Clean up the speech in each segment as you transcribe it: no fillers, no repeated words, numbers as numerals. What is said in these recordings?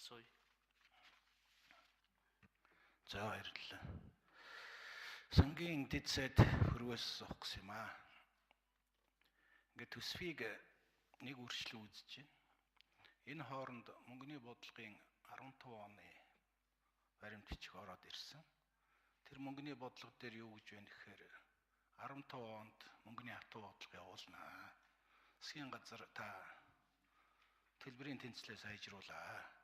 Асууя. За, баярлалаа. Сангийн дэд сайд хөрвөөс суух гэсэн юм аа. Ингээд төсвийг нэг үрчлэн үзэж байна. Энэ хооронд мөнгөний бодлогын 15 оны баримт бичиг ороод ирсэн. Тэр мөнгөний бодлого дээр юу гэж байна гэхээр 15 онд мөнгөний хатуу бодлого явуулнаа. Засгийн газар, та төлбөрийн тэнцлээ сайжруулаа.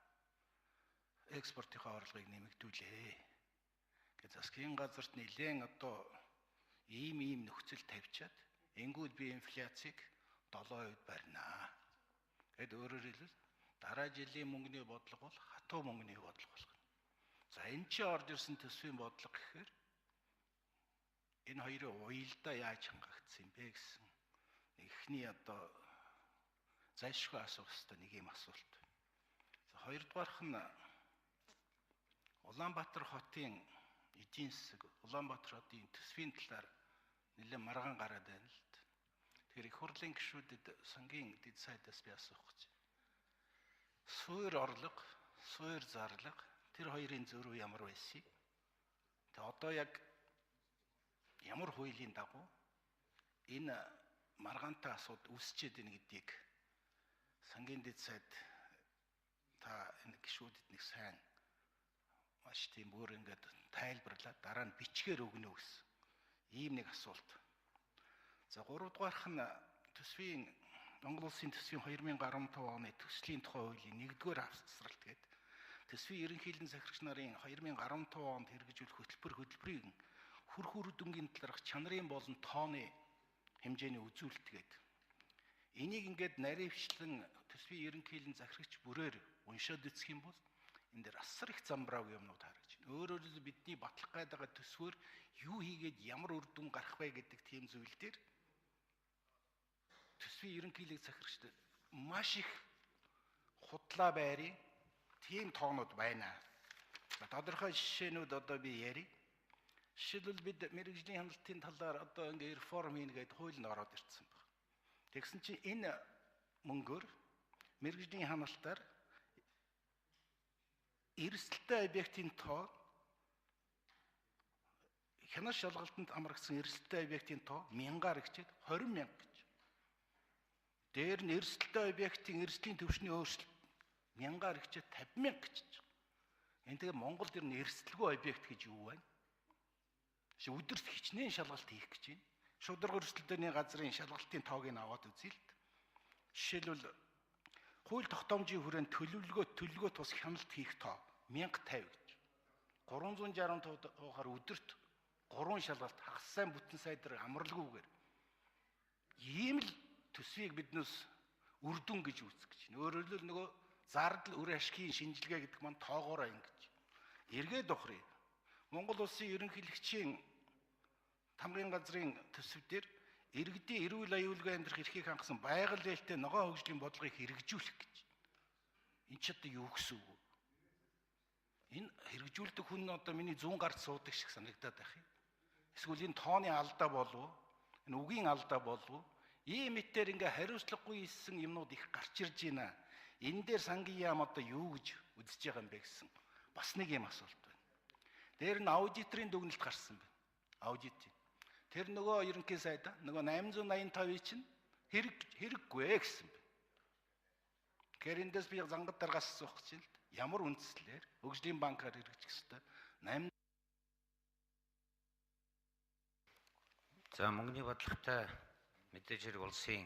Экспортынхаа орлогыг нэмэгдүүлээ. Гэ засгийн газарт нэлээд одоо ийм ийм нөхцөл тавьчаад ингүүд би инфляцийг 7% барьнаа. Гэт өөрөөр хэлбэл дараа жилийн мөнгөний бодлого бол хатуу мөнгөний бодлого болох. За, энэ чи орж ирсэн төсвийн бодлого гэхээр энэ хоёрын уялдаа яаж хангагдсан юм бэ гэсэн нэг ихний одоо зайлшгүй асуух ёстой нэг юм асуулт. За, хоёрдугаарх нь Улаанбаатар хотын эдийн засаг, Улаанбаатар хотын төсвийн талаар нэлээд маргаан гараад байна л да. Тэгэхээр их хурлын гишүүдэд, сангийн дэд сайдаас би асуух гэж байна. Суур орлого, суур зарлага, тэр хоёрын зөрүү ямар байсан? Тэгээ одоо яг ямар хуулийн дагуу энэ маргаантай асуудал үүсчээд байна гэдгийг сангийн дэд сайд та энэ гишүүдэд нэг сайн маш тийм өөр ингээд тайлбарлаад дараа нь бичгээр өгнө гэсэн ийм нэг асуулт. За, гуравдугаарх нь төсвийн Монгол Улсын төсвийн 2015 оны төслийн тухай хуулийн 1-р авсралт гэдэг төсвийн ерөнхийлөн захирагч нарын 2015 онд хэрэгжүүлэх хөтөлбөр хөтөлбөрийн хүрх үр дүнгийн талаарх чанарын болон тооны хэмжээний үзүүлэлт гэдэг. Энийг ингээд наривчлан төсвийн ерөнхийлөн захирагч бүрээр уншаад үзэх юм бол энэ дээр асар их замбрааг юмнууд харагдаж байна. Өөрөөр хэлбэл бидний батлах гээд байгаа төсвөр юу хийгээд ямар үр дүн гарах вэ гэдэг тийм зүйл дээр төсвийн ерөнхийлөг захирагчд маш их худлаа байрын тийм тоонууд байна. За, тодорхой жишээнүүд одоо би ярив. Жишээлбэл, бид мэргэжлийн хяналтын талаар одоо ингээ реформ хийнэ гэдээ хууль нь ороод ирсэн баг. Тэгсэн чинь энэ мөнгөөр мэргэжлийн хяналтаар эрсдэлтэй объектын тоо, хянаш шалгалтанд хамрагдсан эрсдэлтэй объектын тоо мянгаар ихчээд 20 мянга гэж. Дээр нь эрсдэлтэй объектын эрсдлийн түвшний өөрчлөлт мянгаар ихчээд 50 мянга гэж. Энэ тэгээ Монгол дэр нь эрсдэлгүй объект гэж юу байна? Өдөрт хичнээн шалгалт хийх гэж байна. Шударга өрсөлдөөний газрын шалгалтын тоог нь аваад үзье л. Жишээлбэл, хууль тогтоомжийн хүрээнд төлөвлөгөө тус хяналт хийх тоо 1050 гэж. 365 тухаар өдөрт 3 шалгалт хагас сайн бүтэн сайдар амралгүйгээр ийм л төсвийг биднээс үр дүн гэж үзэх гэж байна. Өөрөөр хэлбэл, нөгөө зардал үр ашигын шинжилгээ гэдэг маань тоогоороо ингэж. Эргээд ухрыг. Монгол Улсын ерөнхийлөгчийн тамгын газрын төсөв дээр иргэдийн эрүүл аюулгүй амьдрах эрхийг хангасан байгаль ээлтэй ногоон хөгжлийн бодлогыг хэрэгжүүлэх гэж. Энэ ч одоо юу гэсэн үг вэ? Энэ хэрэгжүүлдэг хүн одоо миний зүүн гарт суудаг шиг санагдаад байх юм. Эсвэл энэ тооны алдаа болов уу? Энэ үгийн алдаа болов уу? Ийм мэтээр ингээ хариуцлагагүй хийсэн юмнууд их гарч ирж байна. Энэ дээр сангийн яам одоо юу гэж үзэж байгаа юм бэ гэсэн бас нэг юм асуулт байна. Дээр нь аудиторын дүгнэлт гарсан байна. Аудит. Тэр нөгөө ерөнхий сайд нөгөө 885-ыг чинь хэрэггүй гэсэн байна. Тэгэхээр эндээс би зангад даргаас асуух гэж байна л. Ямар үндслээр хөгжлийн банкар хэрэгжих ёстой 8 За, мөнгөний бодлоготой мэдээж хэрэг улсын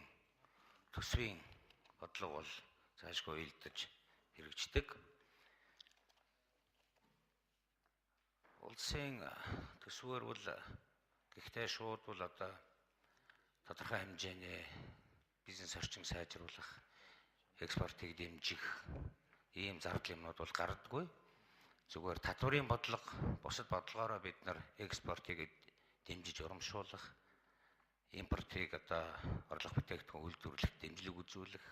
төсвийн бодлого бол цаашгүй уялдаж хэрэгждэг. Улсын төсвөөр бол гэхдээ шууд бол одоо тодорхой хэмжээний бизнес орчин сайжруулах, экспортыг дэмжих ийм зардал юмнууд бол гардаггүй. Зүгээр татварын бодлого, бусад бодлогоороо бид нар экспортыг дэмжиж урамшуулах, импортыг одоо орлого бүтээгдэхүүн үйлдвэрлэхэд дэмжлэг үзүүлэх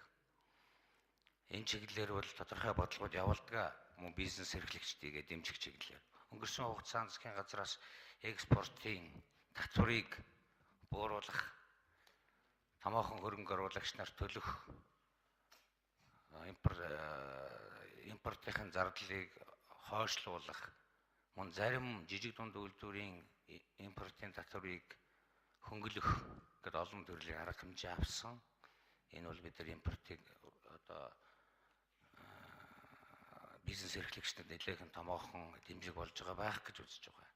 энэ чиглэлээр бол тодорхой бодлогод явуулдаг, мөн бизнес эрхлэгчдийг дэмжих чиглэлээр. Өнгөрсөн хугацаанд засгийн газраас экспортын татварыг бууруулах, томоохон хөрөнгө оруулагч нар төлөх импорт импортын зардлыг хойшлуулах, мөн зарим жижиг дунд үйлдвэрийн импортын татварыг хөнгөлөх гэдэг олон төрлийн арга хэмжээ авсан. Энэ бол бид нар импортыг одоо бизнес эрхлэгчдэд нэлээхэн томоохон дэмжиг болж байгаа байх гэж үзэж байгаа.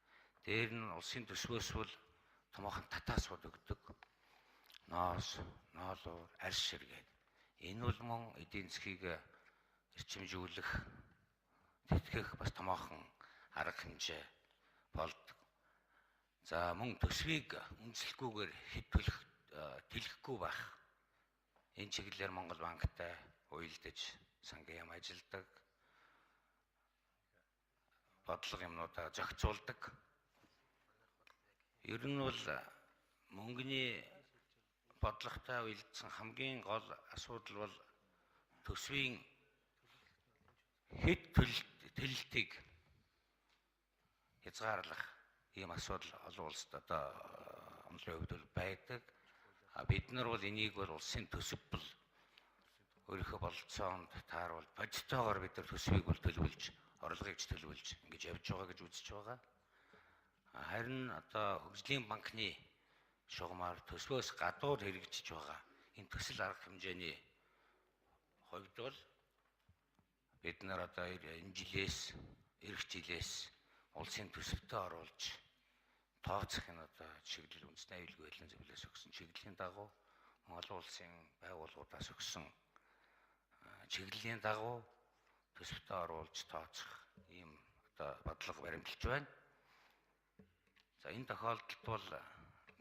Дээр нь улсын төсвөөс бол томоохон татаасууд өгдөг. Ноос, ноолуур, арьс шир гээд. Энэ бол мөн эдийн засгийг эрчимжүүлэх, тэтгэх бас томоохон арга хэмжээ болдог. За мөн төсвийг үндэслэхгүйгээр хэд төлөх тэлэхгүй байх. Энэ чиглэлээр Монгол банктай уялдаж сангийн яам ажилладаг. Бодлого юмнуудаа зохицуулдаг. Ер нь бол мөнгөний бодлоготой уялдсан хамгийн гол асуудал бол төсвийн хэд төлөлтийг хязгаарлах ийм асуудал олон улсад одоо онлын хувьд бол байдаг. Бид нар бол энийг бол улсын төсөв бол өөрийнхөө бололцоонд тааруул бодитоогоор бид нар төсвийг бол төлөвлөж, орлогыг ч төлөвлөж ингэж явж байгаа гэж үзэж байгаа. Харин одоо хөгжлийн банкны шугамар төсвөөс гадуур хэрэгжиж байгаа энэ төсөл арга хэмжээний хувьд бол бид нар одоо энэ жилээс, эх жилээс улсын төсөвтөө оруулж тооцох энэ одоо чиглэл үндэсний аюулгүй байдлын зөвлөлөөс өгсөн чиглэлийн дагуу, олон улсын байгууллагуудаас өгсөн чиглэлийн дагуу төсөвтөө оруулж тооцох ийм одоо бодлого баримталж байна. За энэ тохиолдолд бол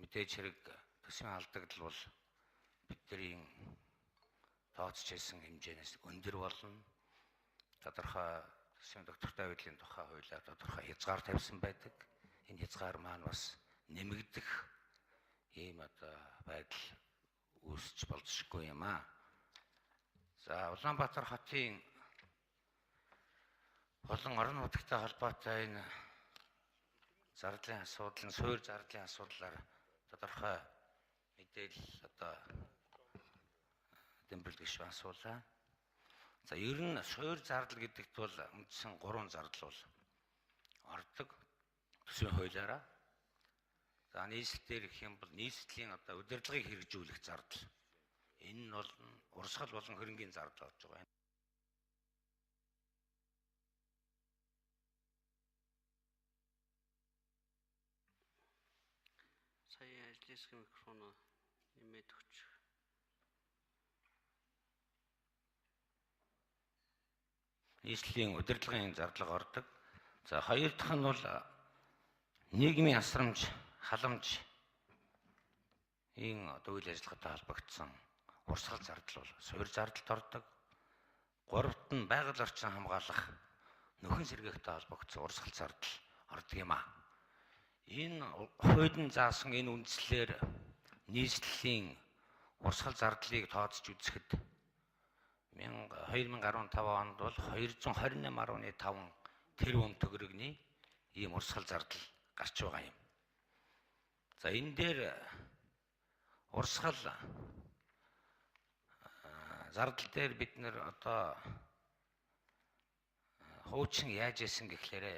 мэдээж хэрэг төсвийн алдагдал бол бидний тооцож байсан хэмжээнээс өндөр болно. Тодорхой төсвийн доктортой байдлын тухай хуулиар тодорхой хязгаар тавьсан байдаг. Энэ хязгаар маань бас нэмэгдэх ийм одоо байдал үүсч болзошгүй юм аа. За Улаанбаатар хотын болон орон нутагтай холбоотой энэ зардлын асуудал нь суур зардлын асуудлаар тодорхой мэдээлэл одоо Дэмбэрэл гишүүн асуулаа. За ер нь суур зардал гэдэгт бол үндсэн 3 зардал бол ордог төсвийн хуулиараа. За нийслэл дээр гэх юм бол нийслэлийн одоо удирдлагыг хэрэгжүүлэх зардал. Энэ нь бол урсгал болон хөрөнгийн зардал болж байгаа юм. Сая ажлын хэсгийн микрофоноо нэмээд өгч. Нийслэлийн удирдлагын зардлага ордог. За хоёр дахь нь бол нийгмийн асрамж, халамж ийм одоо үйл ажиллагаатай холбогдсон урсгал зардал бол суур зардалд ордог. Гуравт нь байгаль орчин хамгаалах нөхөн сэргээгтэй холбогдсон урсгал зардал ордог юм аа. Энэ хуулийн заасан энэ үндслээр нийслэлийн урсгал зардлыг тооцож үзэхэд 2015 онд бол 228.5 тэрбум төгрөгийн ийм урсгал зардал гарч байгаа юм. За энэ дээр урсгал зардал дээр бид нэр одоо хуучин яаж яасан гэхлээрэ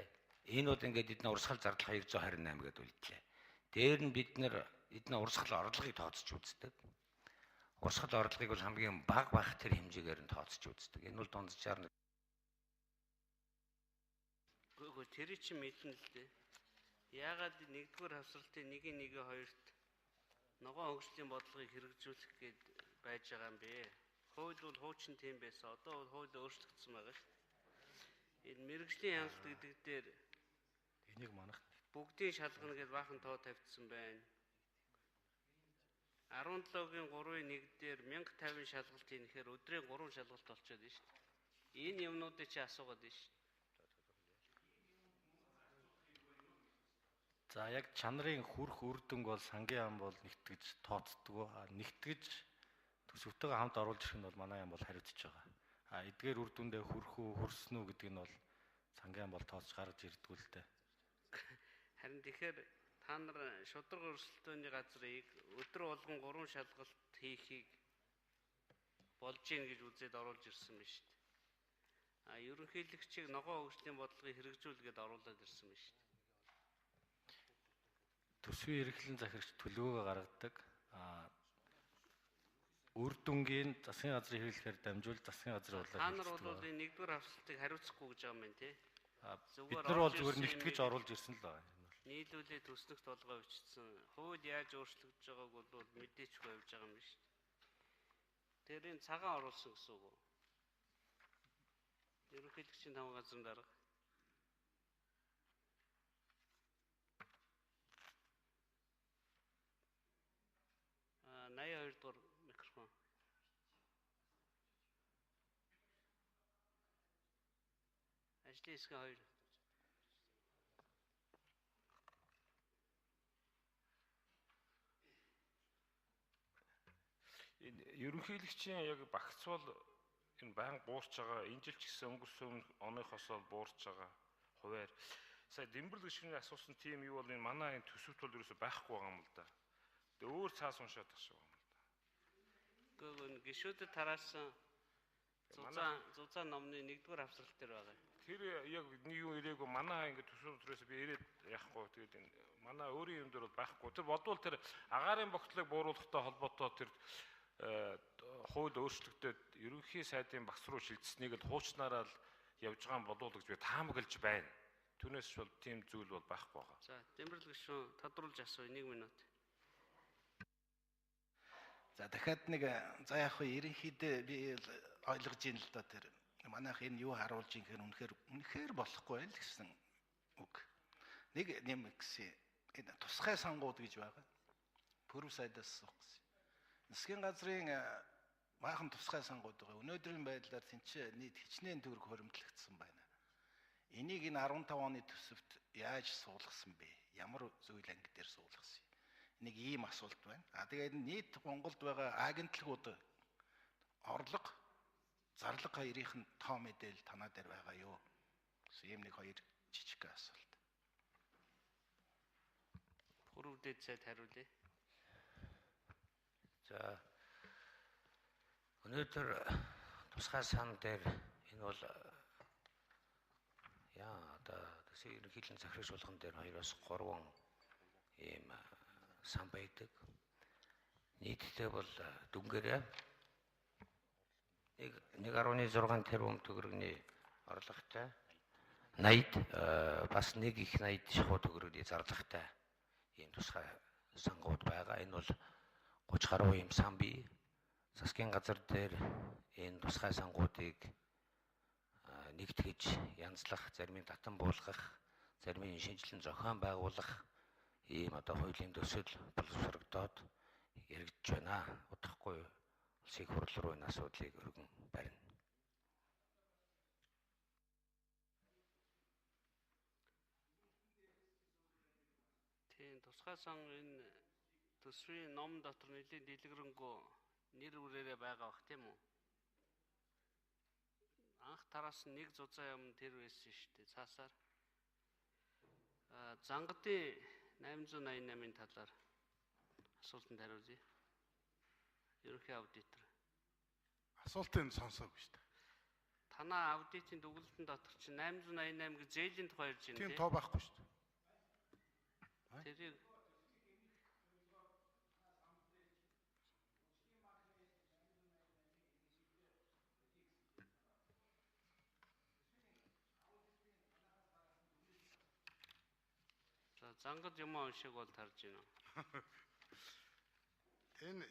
энэ бол ингээд эдний урсгал зардал 228 гэдээ үлдлээ. Дээр нь бид нэр эдний урсгал орлогыг тооцож үздэг. Урсгал орлогыг бол хамгийн бага байх тэр хэмжээгээр нь тооцож үздэг. Энэ бол дунджаар Үгүй тэр чинь мэднэ л дээ. Яагаад нэгдүгээр хавсралтын 1-1-2-т ногоон хөгжлийн бодлогыг хэрэгжүүлэх гээд байж байгаа юм бэ? Хууль бол хуучин тийм байсан. Одоо бол хууль өөрчлөгдсөн байгаа шүү дээ. Энэ мэрэгжлийн хяналт гэдэг дээр энийг манах бүгдийн шалгана гэж баахан тоо тавьчихсан байна. 17-гийн 3-ын 1 дээр 1050 шалгалт хийхээр өдрийн 3 шалгалт болчиход байна шүү дээ. Энэ юмнуудыг чи асуугаад байна шүү. За яг чанарын хүрх үр дүнг бол сангийн яам бол нэгтгэж тооцдгоо. Нэгтгэж төсөвтэйгээ хамт оруулж ирэх нь бол манай яам бол хариуцж байгаа. А эдгээр үр дүндээ хүрэх үү, хүрсэн үү гэдгийг нь бол сангийн яам бол тооцож гаргаж ирдгүү л дээ. Харин тэгэхээр та нар шударга өрсөлдөөний газрыг өдөр болгон 3 шалгалт хийхийг болж гин гэж үзээд оруулж ирсэн байна шүү дээ. А ерөнхийлөгчийг ногоон хөгжлийн бодлогыг хэрэгжүүлгээд оруулаад ирсэн байна шүү дээ. Төсвийн эрхлэн захирагч төлөвөөгөө гаргадаг. Үр дүнгийн засгийн газрын хэрэглэхээр дамжуул засгийн газрын хурлаар Та нар бол энэ нэгдүгээр хавсралтыг хариуцахгүй гэж байгаа юм байна тий. Бид нар бол зүгээр нэгтгэж оруулж ирсэн л байгаа. Нийлүүлээ төснөх толгой бичсэн. Хууль яаж өөрчлөгдөж байгааг бол мэдээчгүй явж байгаа юм биш үү? Тэр энэ цагаан оруулсан гэсэн үг үү? Ерөнхийлөгчийн таван газрын дарга. А 82 дугаар микрофон. Ажлын хэсгийн 2. Энэ ерөнхийлөгчийн яг багц бол энэ баян буурч байгаа, энэ жил ч гэсэн өнгөрсөн оныхоос бол буурч байгаа хуваар. Сая Дэмбэрл гишүүний асуусан тийм юу бол энэ манай энэ төсөвт бол ерөөсөй байхгүй байгаа юм л да. Тэгээ өөр цаас уншаад тах шиг юм л да. Гэхдээ энэ гишүүдэд тараасан зузаан номны нэгдүгээр хавсралт дээр байгаа. Тэр яг нэг юу ирээгүй манай ингэ төсөв төрөөс би ирээд яахгүй. Тэгээд энэ манай өөрийн юм дээр бол байхгүй. Тэр бодвол тэр агаарын богтлыг бууруулахтай холбоотой тэр хууль өөрчлөгдөд ерөнхий сайдын багц руу шилжсэнийг л хуучнараа л явж байгаа юм болов уу гэж би таамаглаж байна. Түүнээс бол тийм зүйл бол байхгүй байгаа. За, Дэмбэрл гишүүн тодруулж асууя 1 минут. За дахиад нэг за яг хөө ерөнхийдөө би ойлгож ийн л да тэр манайх энэ юу харуулж ийн гэхээр үнэхээр болохгүй байл гэсэн үг. Нэг юм гэсэн энэ тусгай сангууд гэж байгаа. Пүрэв сайдаас асуух гэсэн. Засгийн газрын баахан тусгай сангууд байгаа. Өнөөдрийн байдлаар тэнцээ нийт хичнээн төгрөг хоримтлагдсан байна. Энийг энэ 15 оны төсөвт яаж суулгасан бэ? Ямар зүйл анги дээр суулгасан юм? Нэг ийм асуулт байна. А тэгээд нийт Монголд байгаа агентлагууд орлого, зарлага хоёрын нь тоо мэдээлэл танаа дээр байгаа юу? Гэсэн ийм нэг хоёр жижиг асуулт. Пүрэв дээд сайд хариулъя. За өнөөдөр тусгай сан дээр энэ бол яа одоо төсвийн ерөнхийлөн захирагч болгон дээр 2-3 ийм сан байдаг. Нийтдээ бол дүнгээрээ 1.6 тэрбум төгрөгийн орлоготой 80 бас нэг их 80 шахуу төгрөгийн зарлагатай ийм тусгай сангууд байгаа. Энэ бол 30 гаруй ийм сан бий. Засгийн газар дээр энэ тусгай сангуудыг нэгтгэж янзлах, зарим нь татан буулгах, зарим нь шинжилэн зохион байгуулах ийм одоо хуулийн төсөл боловсрогдоод яригдж байна. Удахгүй улсын их хурл руу энэ асуудлыг өргөн барина. Тийм тусгай сан энэ төсвийн ном дотор нэлээд дэлгэрэнгүй нэр бүрээрээ байгаа бах тийм үү? Анх тараас нэг зузаан юм тэр байсан шүү дээ. Цаасаар зангадын 888-ын талаар асуултанд хариулъя. Ерөнхий аудитор. Асуултыг сонсоогүй шүү дээ. Танаа аудитын дүгнэлтэн дотор чинь 888 гэж зээлийн тухай ярьж байна тийм тоо байхгүй шүү дээ. Тэрийг за зангад юм уншиг бол тарж байна уу? Энэ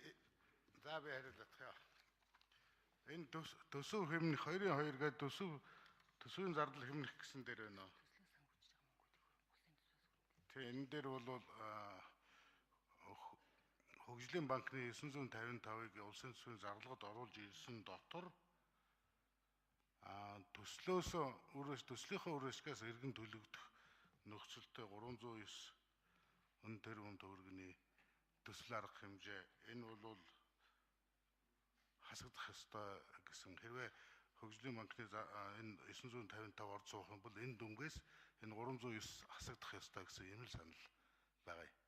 за би хариулах юм. Энэ төсөв хэмнэх 2-2 гээд төсвийн зардал хэмнэх гэсэн дээр байна уу? Тэгээ энэ дээр бол хөгжлийн банкны 955-ыг улсын төсвийн зарлагад оруулж ирсэн дотор төслөөс төслийнхөө үр ашгаас эргэн төлөгдөх нөхцөлтэй 309 тэрбум төгрөгийн төсөл арга хэмжээ. Энэ бол хасагдах ёстой гэсэн. Хэрвээ хөгжлийн банкны энэ 955 орж суух юм бол энэ дүнгээс энэ 309 хасагдах ёстой гэсэн юм л санал байгаа юм.